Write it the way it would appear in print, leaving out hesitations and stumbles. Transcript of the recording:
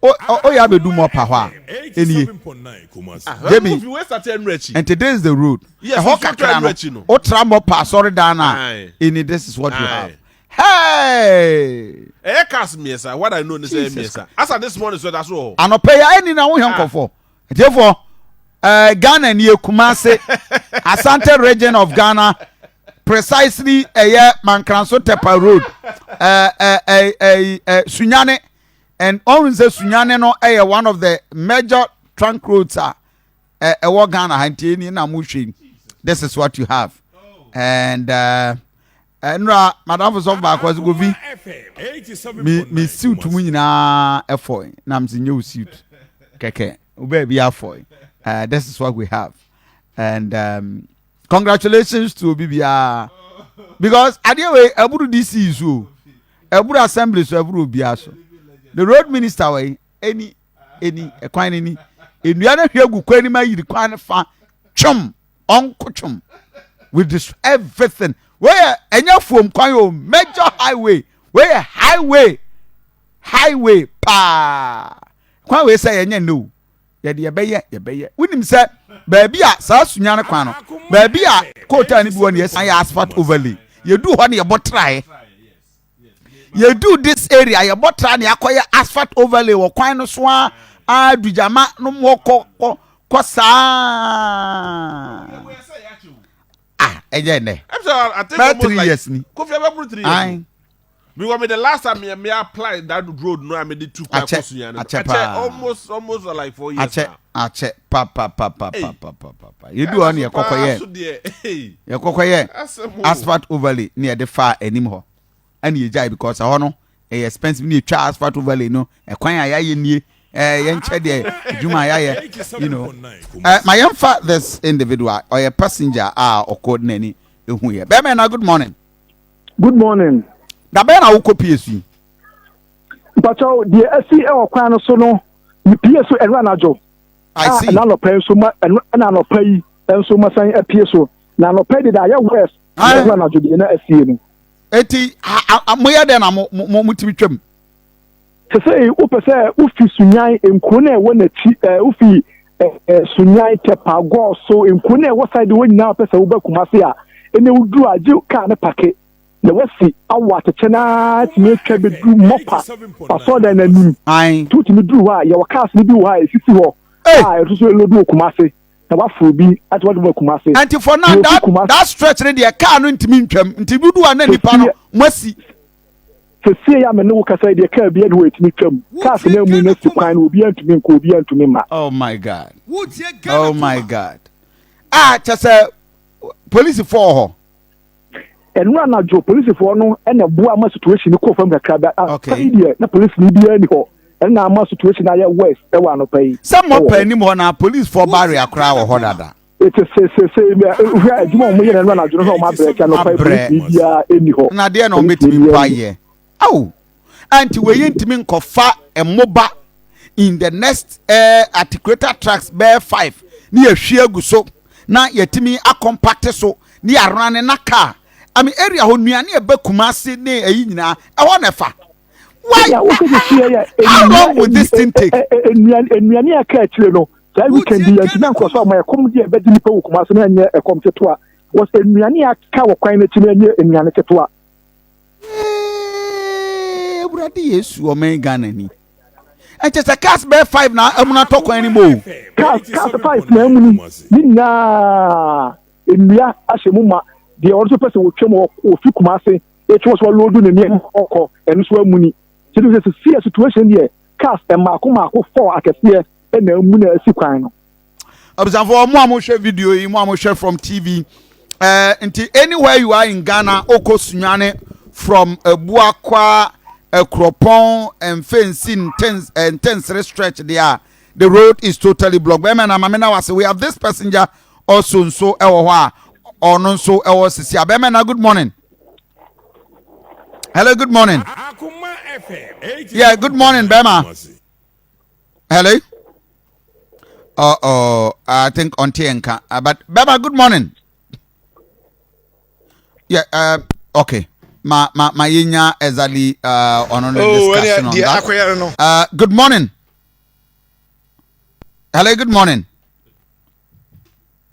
Oyɛ abɛdu Mɔpa hɔ a, ɛnie. Jb, nti this is the road. Ɛhɔ kakra no, wotra Mɔpa asɔredan no a, ɛni this is what you have. Hey! Ɛyɛ cars mmiɛnsa. What I know ne sɛ ɛyɛ mmiɛnsa. Asa this morning so ɛda so wɔ hɔ. Anɔpɛ yi ayɛ ni na wohwɛ nkɔfoɔ. Atiefoɔ, Ghana nie, Kumasi, Asante Region of Ghana, precisely ɛyɛ Mankranso Tepa Road, Sunyane, and ɔhun sɛ Sunyane no ɛyɛ one of the major trunk roads a ɛwɔ Ghana ha, nti ɛni na mo hwɛ. This is what you have, and nnura madam sɔfo baako ɛsɛ Kofi, mi suit mu nyinaa ɛfɔ na mi si nye o suit kɛkɛ wobɛɛ bi afɔ. This is what we have, and congratulations to obi biara, because adeɛ wei ɛburu DC so o, ɛburu assembly so, ɛburu obiara so. The road minister wei ɛni ɛkwan ni nnua no hwɛ gu kwan anim, ayiri kwan no fa twom ɔnko twom with this everything. Wei yɛ ɛnyɛ fuom kwan o, major highway. Wei yɛ highway paa kwan. Wei sɛ yɛnyɛ ne o, yɛde yɛbɛyɛ. Wonim sɛ baabi a saa Sunya no kwan no, baabi a kootaa no bi wɔ no, yɛsan yɛ asphalt overlay. Yɛdu hɔ no, yɛbɔ traeɛ. Yɛdu this area, yɛbɔ tra ne yɛakɔyɛ asphalt overlay wɔ kwan no so a adugyama no mu kɔ kɔ kɔ saa. Ah, ɛnyɛ nnɛ. Bɛɛ 3 years ni. Kofi, ɛbɛburu 3 years. Because me, the last time me apply that road no, I made it two. Akyɛ, akyɛ paa. Almost like 4 years. Akyɛ, akyɛ pa pa pa pa pa pa pa pa pa. Yɛdu hɔ no, yɛkɔkɔ yɛ asphalt overlay ne yɛde fa anim hɔ, ɛna yɛgyae because ɛhɔ no ɛyɛ expensive. Ne yɛtwa asphalt overlay no, ɛkwan a yɛayɛ nie, yɛnkyɛ deɛ adwuma a yɛayɛ. Ma yɛmfa this individual, ɔyɛ passenger a ɔkɔ n'ani ehu yɛ. Bɛrima na, good morning. Good morning. Dabɛn na wokɔ pie so yi? Mpakyɛw, deɛ asi wɔ kwan no so no, mepie so ɛno anadwo. I see. Ɛna anɔpa yi nso ma ɛna anɔpa yi nso ma san apue so, na anɔpa yi de da ayɛ worse. Ɛno anadwo deɛ na asie no. Eti moyɛ dɛ na mo timi twam? Sɛ wopɛ sɛ wofi Sunyan nkuro no a ɛwɔ n'akyi, wofi Sunyan, Tɛpa, Gɔɔso, nkuro no a ɛwɔ side hɔ nyinaa, wopɛ sɛ woba Kumase a, ɛnna woduru agye kaa no park na wasi awɔ atɛkyɛ naa tumi atwa bɛduru Mɔpa asɔɔdan n'anim. Nti wotumi duru hɔ a, yɛwɔ cars no bi wɔ hɔ a ɛsisi hɔ a ɛno nso ɛload wɔ Kumase na waforo bi ati wɔde wɔ Kumase. Nti for now, that stretch ne deɛ, car no ntumi ntwam, nti dudu a na nipa no mo asi. Sesie ya me ne wo kasa yi deɛ, kaa bi ɛne hɔ ɛtumi twam. Cars no amu no asi kwan no, obiara ntumi nkɔ, obiara ntumi ma. Oh my God, oh my God! Ah, kyɛ sɛ polisifoɔ wɔ hɔ? Ɛno anadwo polisifoɔ no ɛna boa ama situation no kɔɔ fam kakra ba. Yi deɛ, na polisi ni biara ni hɔ, ɛna ama situation ayɛ worse ɛwɔ anɔpa yi. Sɛ mɔpa anim hɔ na polisifoɔ barrier koraa wɔ hɔ dada. Ete sese hwɛ adwuma a wɔn yɛ no anadwo no sɛ wɔn abrɛ, kyɛ anɔpa yi polisi biara ɛni hɔ. Na deɛ na wɔn bɛtumi mpo ayɛ awo anti wei ntumi nkɔfa mmoba in the next articulator trucks bɛyɛ five ne yɛhwie agu so na yɛtumi acompact so ne yɛarana ne na car. I mean, area hɔ nnuane ɛbɛ Kumase ne ɛyi nyinaa ɛhɔ na ɛfa. Why, how long will this thing take? Nnuane a kaa akyire no saa weekend yi yɛntumi ankɔ so ama ɛkɔm deɛ ɛbɛdi nipa wɔ Kumase no ɛnyɛ ɛkɔm ketewa, because nnuane a aka wɔ kwan n'akyi no ɛnyɛ nnuane ketewa. Awurade Yesu, ɔman Ghana ni, ɛnkyɛ sɛ cars bɛyɛ five na amuna tɔ kwan ni mu o. Cars five na amuni ne nyinaa, nnua ahyɛ mu ma. Deɛ ɔno nso pɛ sɛ wɔtwam ofi Kumase etwi wɔ so ɔload ne nneɛma ɔkɔ, ɛno nso amuni. Kyerɛ sɛ sisi situation deɛ, cars mmaako mmaako four akɛseɛ ɛna amu na asi kwan no. Abusuafoɔ, mo a mohwɛ video yi, mo a mohwɛ from TV, nti anywhere you are in Ghana, okɔ Sunyane from Abuakwa, Akuropɔn, Mfensi, Ntensere stretch there, the road is totally blocked. Bɛrima na maame na wase, we have this passenger also nso ɛwɔ hɔ a ɔno nso ɛwɔ sisi a. Bɛrima na, good morning. Hello, good morning. Yeah, good morning, bɛrima. Hello. Oh, I think on nka. But bɛrima, good morning. Yeah, okay. Ma ma ma yɛnya exactly ɔno no Oh, discussion on deɛ that. akɔyɛ no. Good morning. Hello, good morning.